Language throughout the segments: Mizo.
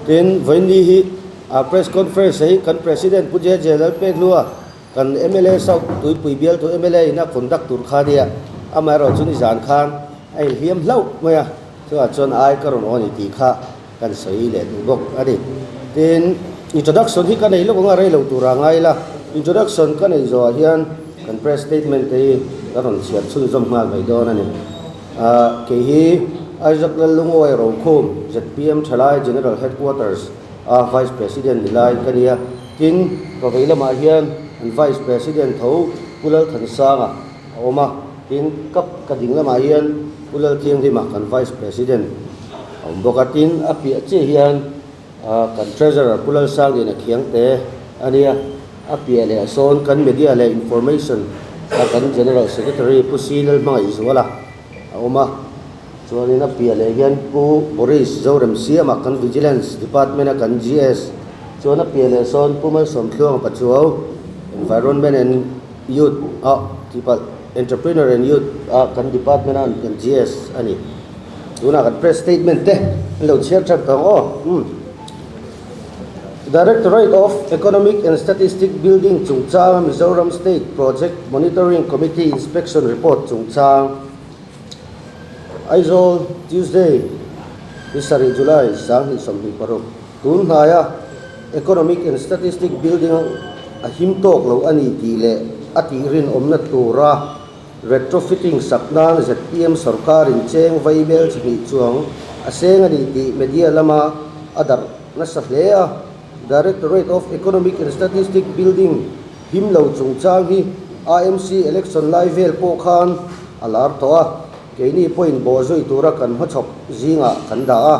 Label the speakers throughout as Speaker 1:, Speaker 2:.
Speaker 1: Tin, vawiinni hi a press conference hi kan President Pu JJ Lalpekhlua kan mla South Tuipui bialtu mla in a conduct tur kha nia, amaherawhchu nizan khan a inhliam hlauh mai a, chuvah chuan ai ka rawn aw ni tih kha kan sawi leh duh bawk a ni. Tin, introduction hi ka nei lawk ang a, rei lo tura ngai ila, introduction ka neih zawhah hian kan press statement te hi ka rawn chhiar chhunzawm nghal mai dawn a ni. Ahh kei hi Isaac Lallungawi Rokhum, zpm Thalai General Headquarters a Vice President ni lai ka nia. Tin, ka vei lamah hian an Vice President tho Pu Lalthansanga a awm a, tin ka ka ding lamah hian Pu Lalthianghlima kan Vice President a awm bawk a, tin a piah chiah hian ahh kan Treasurer Pu Lalsangliana Khiangte a nia, a piah leh sawn kan Media leh Information a kan General Secretary Pu Si Lalhmangaihzuala a awm a, chuanin a piah leh hian Pu Boris Zoremsiama kan Vigilance Department a kan GS chuan a piah leh sawn Pu Malsawmthluanga Pachuau Environment and Youth ah tih palh Entrepreneur and Youth ah kan Department a kan GS a ni. Tunah kan press statement te an lo chhiar that tawh ang aw. Umm. Directorate of Economic and Statistic Building chungchanga Mizoram State Project Monitoring Committee Inspection Report chungchang Aizawl, Tuesday, ni sarih July 2026, tun hnaia Economic and Statistic Building a him tawk lo a ni tih leh a tih rinawmna tura retrofitting sak nan zpm sorkarin cheng vaibel chi hnih chuang a seng a ni tih media lama a darh nasa hle a. Directorate of Economic and Statistic Building him lo chungchang hi AMC election lai vel pawh khan a lar tawh a, keini pawhin bawhzui tura kan hmachhawk zingah kan dah a.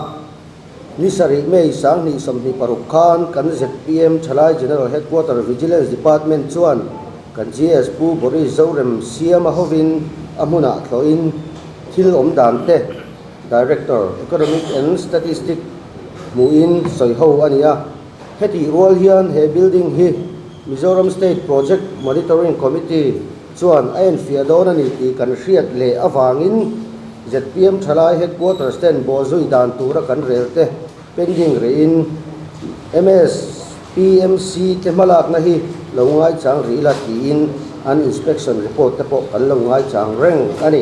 Speaker 1: Ni sarih May 2026 khan kan zpm Thalai General Headquarter Vigilance Department chuan kan GS Pu Boris Zorem Siama hovin a hmunah thlawhin thil awm dan te Director, Economic and Statistic hmuhin sawi ho a ni a. Hetih rual hian he building hi Mizoram State Project Monitoring Committee chuan a enfiah dawn a ni tih kan hriat leh avangin zpm Thalai Headquarters ten bawhzui dan tura kan rel te pending rihin MSPMC te hmalakna hi lo ngaichang rih ila tiin an inspection report te pawh kan lo ngaichang reng a ni.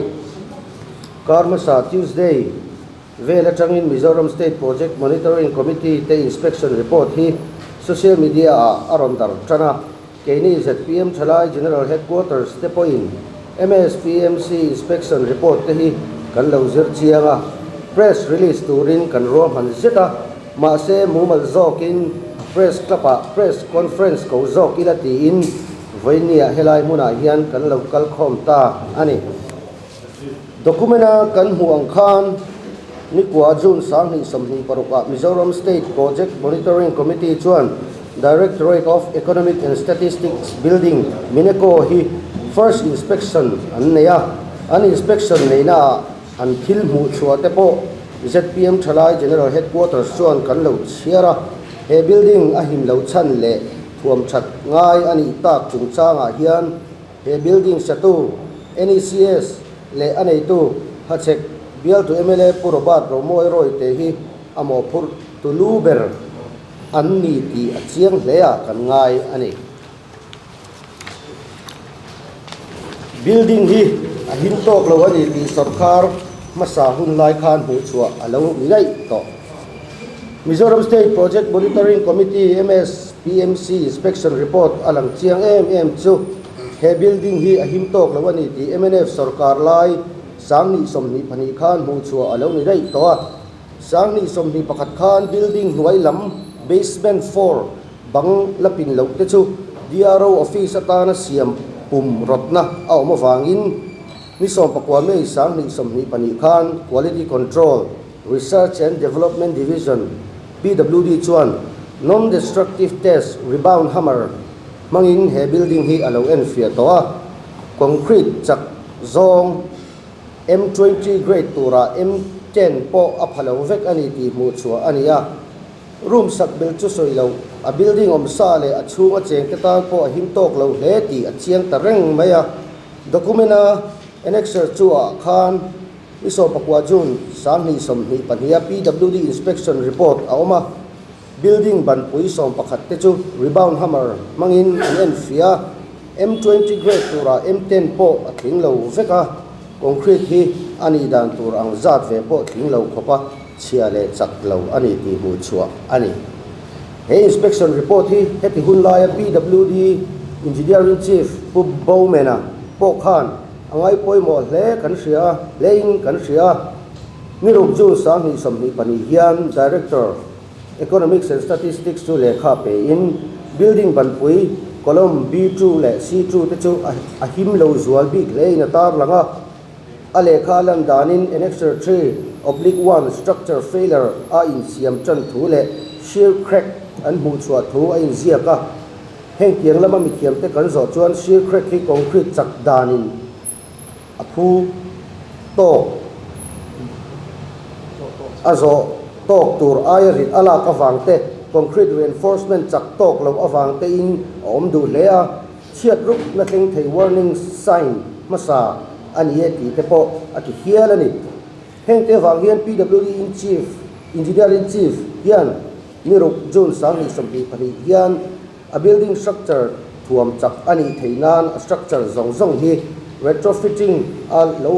Speaker 1: Kar hmasa Tuesday vel atangin Mizoram State Project Monitoring Committee te inspection report hi social media ah a rawn dar tan a. Keini zpm Thalai General Headquarters te pawhin MSPMC inspection report te hi kan lo zir chiang a, press release turin kan ruahman zet a, mahse mumal zawkin press club ah press conference ko zawk ila tiin vawinia helai hmunah hian kan lo kalkhawm ta a ni. Document-a kan hmuh ang khan nikua June 2026 ah Mizoram State Project Monitoring Committee chuan Directorate of Economic and Statistics Building, Mineco hi first inspection an nei a, an inspection neihna ah an thil hmuh chhuah te pawh zpm Thalai General Headquarters chuan kan lo chhiar a, he building a him lo chhan leh thuam that ngai a nih tak chungchangah hian He building satu NECS leh a neitu Hachhek bialtu mla Pu Robert Romawi Roy te hi a mawhphurh tu lu ber an ni tih a chiang hle a kan ngai a ni. Building hi a him tawk lo a ni tih sorkar hmasa hun lai khan hmuhchhuah a lo ni daih tawh. Mizoram State Project Monitoring Committee, MSPMC, inspection report a lang chiang em em chu he building hi a him tawk lo a ni tih mnf sorkar lai 2024 khan hmuhchhuah a lo ni daih tawh a. 2021 khan building hnuai lam basement floor bang la pin loh te chu DRO office atana siam pum rawtna a awm avangin ni 19 May 2022 khan Quality Control Research and Development Division, PWD, chuan Non-Destructive Test Rebound Hammer hmangin he building hi a lo enfiah tawh a, concrete chak zawng M20 grade turah M10 pawh a pha lo vek a ni tih hmuh chhuah a ni a. Room sak bel chu sawi loh, a building awm sa leh a chhunga chengte tan pawh a him tawk lo hle tih a chiang ta reng mai a. Document-a annexure chu ah khan Ni 19 June 2022 a PWD inspection report a awm a. Building banpui 11 te chu rebound hammer hmangin an enfiah a, M20 grade turah M10 pawh a tling lo vek a, concrete hi a nih dan tur ang zat ve pawh tling lo khawpa chhia leh chak lo a ni tih hmuh chhuah a ni. He inspection report hi heti hun laia PWD Engineering Chief Pu Bowman-a pawh khan a ngaipawimawh hle kan hria a, hlein kan hria a. Ni ruk June 2024 hian Director, Economics and Statistics chu lehkha pein building banpui column B2 leh C2 te chu a him lo zual bik hlein a tarlang a. A lehkha a lan danin Annexure 3/1 structure failure a insiam tan thu leh shear crack an hmuh chhuah thu a inziak a. Heng tiang lama mithiamte kan zawh chuan shear crack hi concrete chak danin a phu tawk a zawh tawk tur aia rit a lak avang te, concrete reinforcement chak tawk loh avang te in a awm duh hle a, chhiat rup na thleng thei warning sign hmasa a ni e tih te pawh a ti hial a ni. Heng te avang hian PWD in Chief, Engineer in Chief hian ni ruk June 2024 hian A building structure thuam chak a nih theih nan a structure zawng zawng hi retrofitting a lo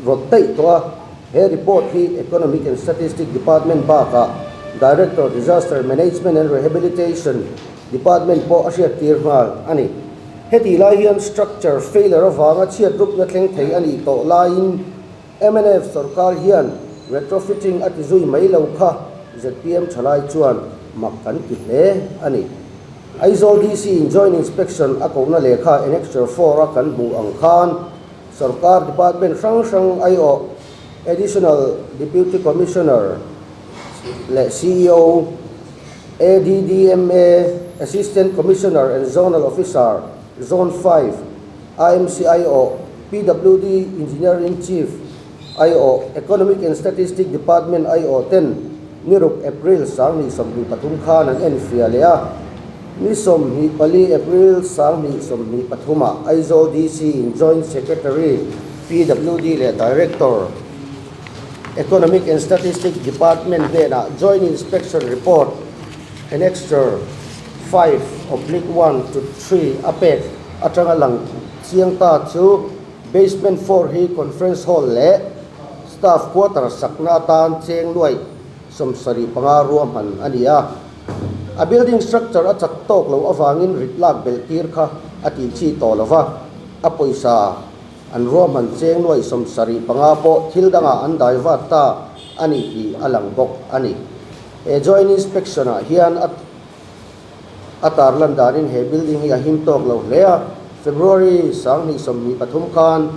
Speaker 1: rawt daih tawh a. He report hi Economic and Statistic Department bakah Director Disaster Management and Rehabilitation Department pawh a hriattir nghal a ni. Hetih lai hian structure failure avanga chhiat rupna thleng thei a nih tawh laiin mnf sorkar hian retrofitting a ti zui mai lo kha zpm thalai chuan mak kan ti hle a ni. Aizawl DC in Joint Inspection a kohna lehkha Annexure 4 a kan hmuh ang khan sorkar department hrang hrang aiawh Additional Deputy Commissioner leh ceo, ADDMA, Assistant Commissioner and Zonal Officer, Zone 5, IMC aiawh, PWD Engineer-in-Chief aiawh, Economic and Statistic Department aiawh ten ni ruk April 2023 khan an enfiah leh a. Ni 24 April 2023 ah Aizawl DC in Joint Secretary, PWD leh Director, Economic and Statistic Department hnenah Joint Inspection Report, Annexure 5/1 to 3 a pek atanga lang chiang ta chu Basement 4 hi Conference Hall leh Staff Quarter sakna atan cheng nuaih 75 ruahman a ni a. A building structure a chak tawk loh avangin rit lak belh tir kha a tih chi tawh lo va, a pawisa an ruahman cheng nuaih 75 pawh thil dangah an dai vat ta a ni tih a lang bawk a ni. He Joint Inspection ah hian a a tarlan danin he building hi a him tawk lo hle a, February 2023 khan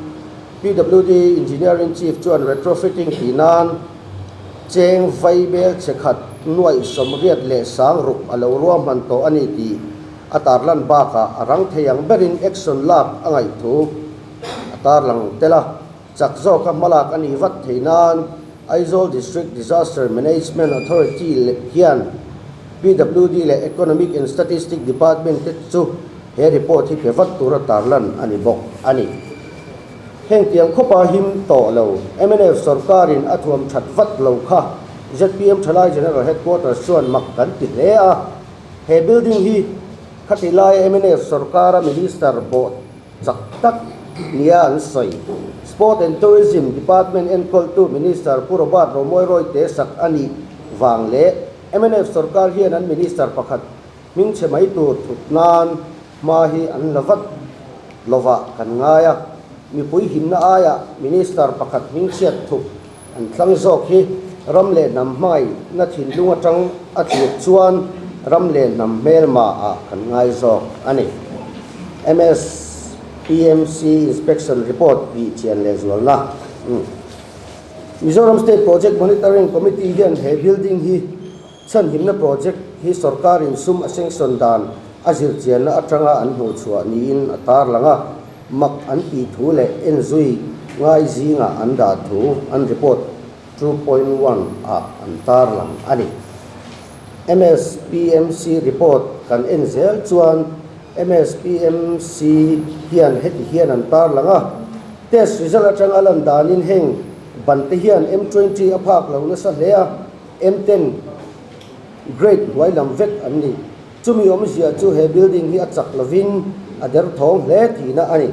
Speaker 1: PWD Engineering Chief chuan retrofitting tih nan cheng vai bel che khat nuaih 860 a lo ruahman tawh a ni tih a tarlan bakah a rang thei ang berin action lak a ngaih thu a tarlang tel a. Chak zawka hmalak a nih vat thei nan Aizawl District Disaster Management Authority hian PWD leh Economic and Statistic Department te chu he report hi pe vat tura tarlan a ni bawk a ni. Heng tiang khawpa him tawh lo mnf sorkarin a thuam that vat lo kha zpm Thalai General Headquarters chuan mak kan ti hle a. He building hi khati laia mnf sorkara Minister bawh Chak tak nia an sawi. Sport and Tourism Department enkawltu Minister Pu Robert Romawi Royte sak a nih vang leh mnf sorkar hian an Minister pakhat hmingchhe mai tur thut nan hma hi an la vat lovah kan ngai a. Mipui himna aiah Minister pakhat hmingchhiat thup an thlang zawk hi ram leh hnam hmangaihna thinlung atang a thlir chuan ram leh hnam hmelma ah kan ngai zawk a ni. MSPMC Inspection Report tih chian leh zualna. Mizoram State Project Monitoring Committee hian he building hi chhanhimna project hi sorkarin sum a sanction dan a zirchianna atanga an hmuhchhuah niin a tarlang a. Mak an tih thu leh enzui ngai zingah an dah thu an report 2.1 ah an tarlang a ni. MSPMC report kan en zel chuan MSPMC hian heti hian an tarlang a, test result atanga lan danin heng ban te hian M20 a phak lo nasa hle a, M10. Grade hnuai lam vek an ni. Chumi awmzia chu he building hi a chak lovin a derthawng hle tihna a ni,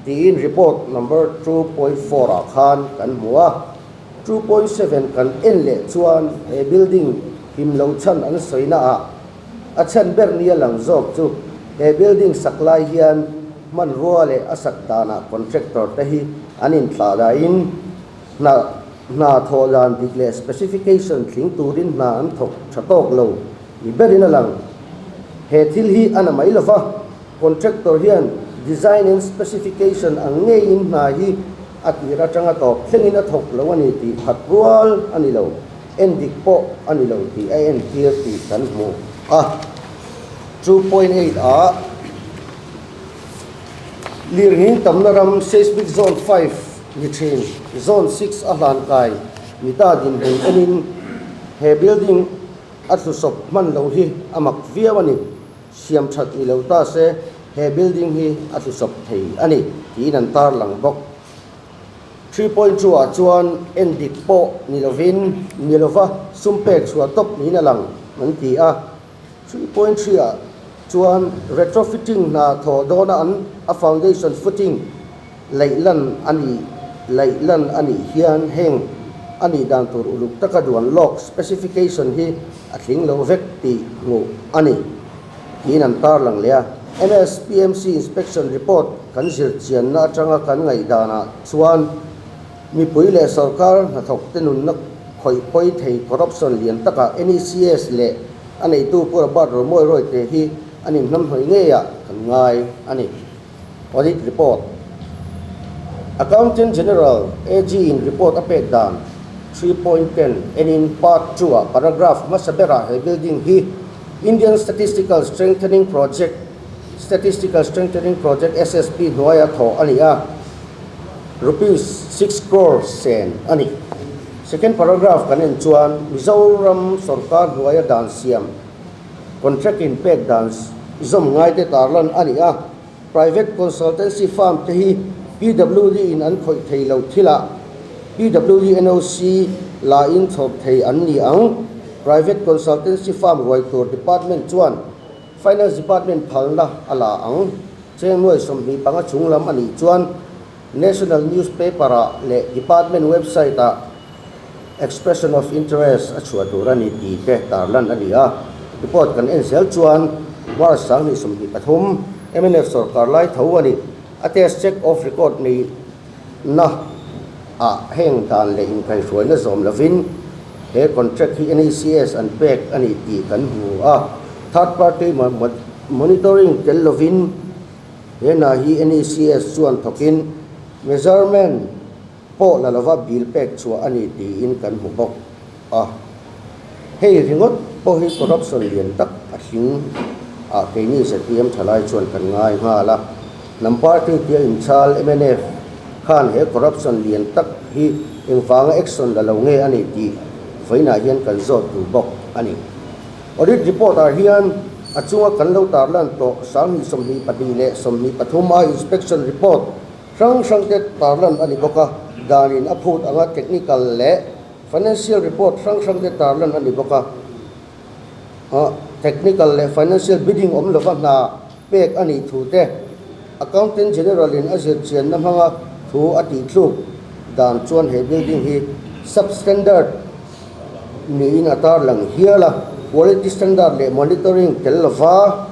Speaker 1: tiin report number 2.4 ah khan kan hmu a. 2.7 kan en leh chuan he building him lo chhan an sawina ah a chhan ber nia lang zawk chu he building sak lai hian hmanrua leh a sak danah contractor te hi an inthlah dahin hna hna thawh dan dik leh specification thling turin hna an thawk tha tawk lo ni berin a lang. He thil hi a na mai lova, contractor hian design and specification ang ngeiin hna hi a tir atanga tawp thlengin a thawk lo a ni tih phat rual a ni lo, en dik pawh a ni lo tih a entir tih kan hmu a. 2.8 ah Lirnghing tamna ram Seismic Zone 5 ni thin Zone 6 a hlankai ni ta dinhmun enin he building a tlusawp hman loh hi a mak viau a ni. Siam that ni lo ta se he building hi a tlusawp thei a ni tiin an tarlang bawk. 3.2 ah chuan en dik pawh ni lovin ni lova sum pek chhuah tawp niin a lang an ti a. 3.3 ah chuan retrofitting hna thawh dawna an a foundation footing laih lan a nih laih lan a nih hian heng a nih dan tur uluk taka duan lawk specification hi a tling lo vek tih hmuh a ni tiin an tarlang leh a. MSPMC inspection report kan zir chianna atanga kan ngaihdanah chuan mipui leh sorkar hnathawkte nunna khawih pawi thei corruption lian takah NECS leh A neitu Pu Robert Romawi Rawite hi an inhnamhnawih ngeiah kan ngai a ni. Audit Report Accountant General, AG, in report a pek dan 3.10 enin Part 2 ah paragraph hmasa berah he building hi Indian Statistical Strengthening Project, Statistical Strengthening Project, SSP, hnuaia thawh a ni a, Rupees 6 crore sen a ni. Second paragraph kan en chuan Mizoram sorkar hnuaia dan siam contract in pek dan zawm ngaite tarlan a ni a, private consultancy firm te hi PWD in an khawih thei lo thilah PWD NOC la in chhawp thei an ni ang. Private consultancy firm ruai tur department chuan Finance department phalna a la ang. Cheng nuai 25 chung lam a nih chuan National newspaper ah leh department website ah expression of interest a chhuah tur a ni tih te tarlan a ni a. Report kan en zel chuan March 2023 mnf sorkar lai tho a ni. A test check of record nei na ah heng dan leh inkaihhruaina zawm lovin he contract hi NECS an pek a ni tih kan hmu a. Third party monitoring tel lovin He hna hi NECS chuan thawkin measurement pawh la lova bill pek chhuah a ni tiin kan hmu bawk a. Hei ringawt pawh hi corruption lian tak a hling ah keini zpm thalai chuan kan ngai nghal a. Hnam party tia inchhal mnf khan he corruption lian tak hi engvanga action la lo nge a ni tih vawiinah hian kan zawt duh bawk a ni. Audit report ah hian a chunga kan lo tarlan tawh 2022 leh 23 a inspection report hrang hrang te tarlan a ni bawk a, danin a phut anga technical leh financial report hrang hrang te tarlan a ni bawk a, technical leh financial bidding awm lova hna pek a nih thu te Accountant General in a zirchianna hmanga thu a tihthluk dan chuan he building hi substandard niin a tarlang hial a, quality standard leh monitoring tel lova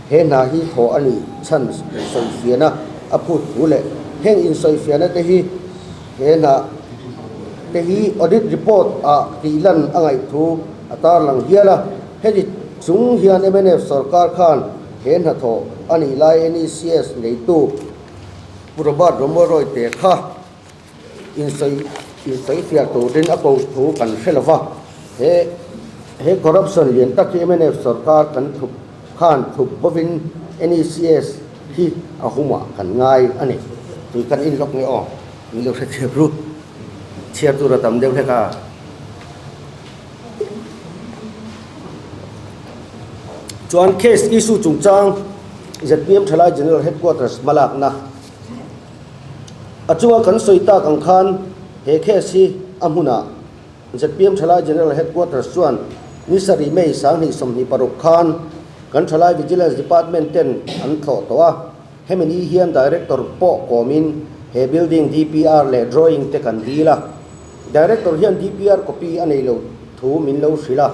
Speaker 1: he hna hi thawh a nih chhan insawifiahna a phut thu leh heng insawifiahna te hi he hna te hi audit report ah tihlan a ngaih thu a tarlang hial a, heti chung hian mnf sorkar khan he hnathawh a nih lai NECS neitu Pu Robert Romawi te kha Insawi insawifiah turin a ko thu kan hre lo va, he he corruption lian tak hi mnf sorkar kan thup khan thup bawkin NECS hi a humah kan ngai a ni. Tui kan in lawk nge aw, min lo hrethiam ru, chhiar tur a tam deuh hlek a. Chuan case issue chungchang zpm Thalai General Headquarters hmalakna. A chunga kan sawi tak ang khan he case hi a hmunah zpm Thalai General Headquarters chuan Ni sarih May 2026 khan kan thalai Vigilance Department ten an thlawh tawh a, hemi ni hian Director pawh kawmin he building DPR leh drawing te kan dil a. Director hian DPR copy a nei lo thu min lo hrilh a.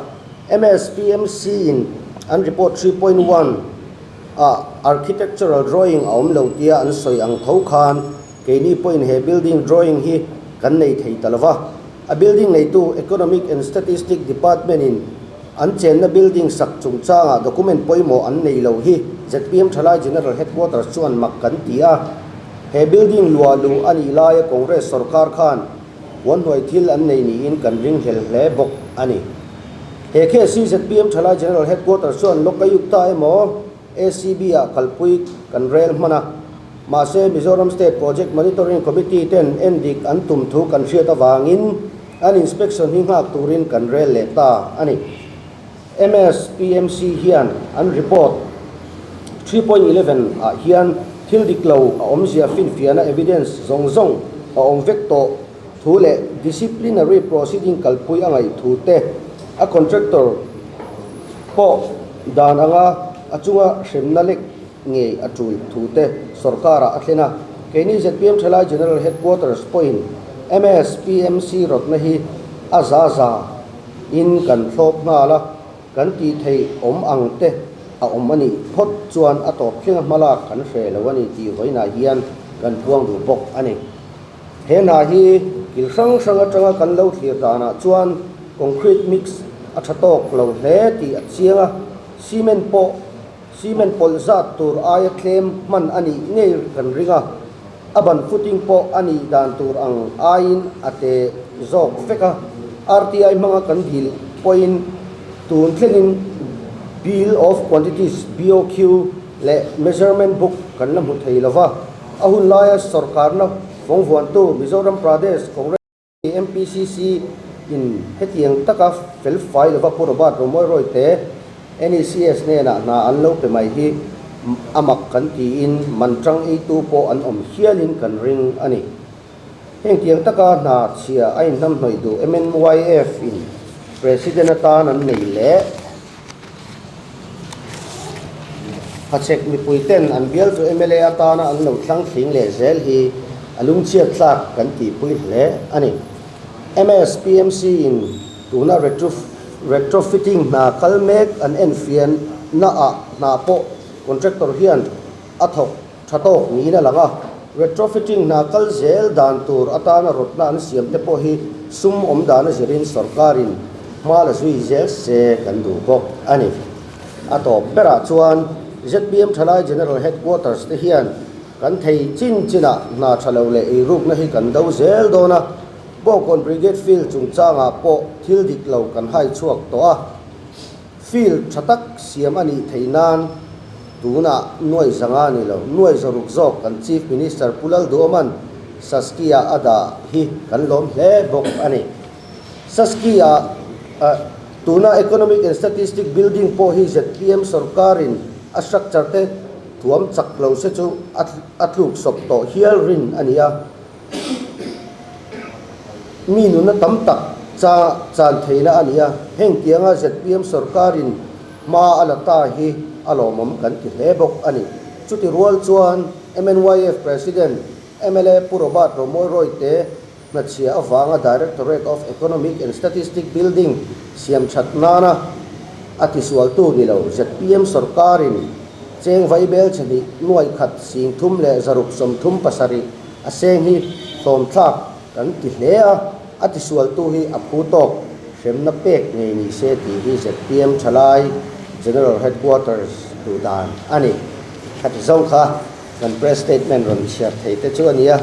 Speaker 1: MSPMC in an report 3.1 ah architectural drawing a awm lo tia an sawi ang tho khan keini pawhin he building drawing hi kan nei thei ta lova. A building neitu Economic and Statistic Department in an chenna building sak chungchangah document pawimawh an nei lo hi zpm Thalai General Headquarters chuan mak kan ti a. He building luah luh a nih laia Congress sorkar khan puanhnuai thil an nei niin kan ringhlel hle bawk a ni. He case hi zpm Thalai General Headquarters chuan Lokayukta emaw ACB ah kalpui kan rel hman a. Mahse, Mizoram State Project Monitoring Committee ten endik an tum thu kan hriat avangin an inspection hi nghak turin kan rel leh ta a ni. MSPMC hian an report 3.11 ah hian thil dik lo a awmzia finfiahna evidence zawng zawng a awm vek tawh thu leh disciplinary proceeding kalpui a ngaih thu te a contractor pawh dan anga a chunga hremna lek ngei a tul thu te sorkarah a thlen a. Keini zpm Thalai General Headquarters pawhin MSPMC rawtna hi a za za in kan thlawp nghal a, kan tih theih awm ang te a awm a nih phawt chuan a tawp thlenga hmalak kan hre lo a ni tih vawiinah hian kan puang duh bawk a ni. He hna hi kil hrang hrang atanga kan lo thlir danah chuan concrete mix a tha tawk lo hle tih a chiang a, cement pawh Cement pawlh zat tur aia tlem hman a nih ngei kan ring a, a ban footing pawh a nih dan tur ang aiin a te zawk vek a. RTI hmanga kan dil pawhin tun thlengin Bill of Quantities, BOQ, leh Measurement Book kan la hmu thei lova, a hun laia sawrkarna fawngvuantu Mizoram Pradesh Congress MPCC in hetiang taka fel fai lova Pu Robert Romawi Rawite NECS hnenah hna an lo pe mai hi a mak kan tiin man tang eitu pawh an awm hialin kan ring a ni. Heng tiang taka hna chhia a inhnamhnawih duh MNYF in President atan an nei leh. Hachhek mipuiten an bialtu mla atana an lo thlang thling leh zel hi a lungchhiat tlak kan tihpui hle a ni. MSPMC in tuna retrofitting hna kal mek an enfian naah hna pawh contractor hian a thawk tha tawk niin a lang a, retrofitting hna kal zel dan tur atana rawtna an siam te pawh hi sum awm dan a zirin sorkarin hma la zui zel se kan duh bawk a ni. A tawp berah chuan zpm Thalai General Headquarters te hian kan thei chin chinah hna tha lo leh eirukna hi kan do zel dawn a, Bawngkawn Brigade Field chungchangah pawh thil dik lo kan hai chhuak tawh a. Field tha tak siam a nih theih nan tunah nuai zanga ni lo, nuai zaruk zawk kan Chief Minister Pu Lalduaman Saskia a dah hi kan lawm hle bawk a ni. Saskia tuna Economic and Statistic Building pawh hi zpm sorkarin a structure te thuam chak lo se chu a tluk sawp tawh hial rin a ni a. Mi nuna tam tak cha chan theihna a ni a, heng tianga zpm sorkarin hma a la ta hi a lawmawm kan ti hle bawk a ni. Chuti rual chuan MNYF President mla Pu Robert Romawi Rawite hnachhia avanga Directorate of Economic and Statistic Building siam that nana a tisualtu ni lo zpm sorkarin cheng vaibel chhahnih nuai khat 3,637 A seng hi hlawmthlak kan ti hle a, a tisualtu hi a phu tawk hremna pek ngei ni se tih hi zpm Thalai General Headquarters duh dan a ni. Khati zo kha kan press statement rawn chhiar thei te chu a ni a.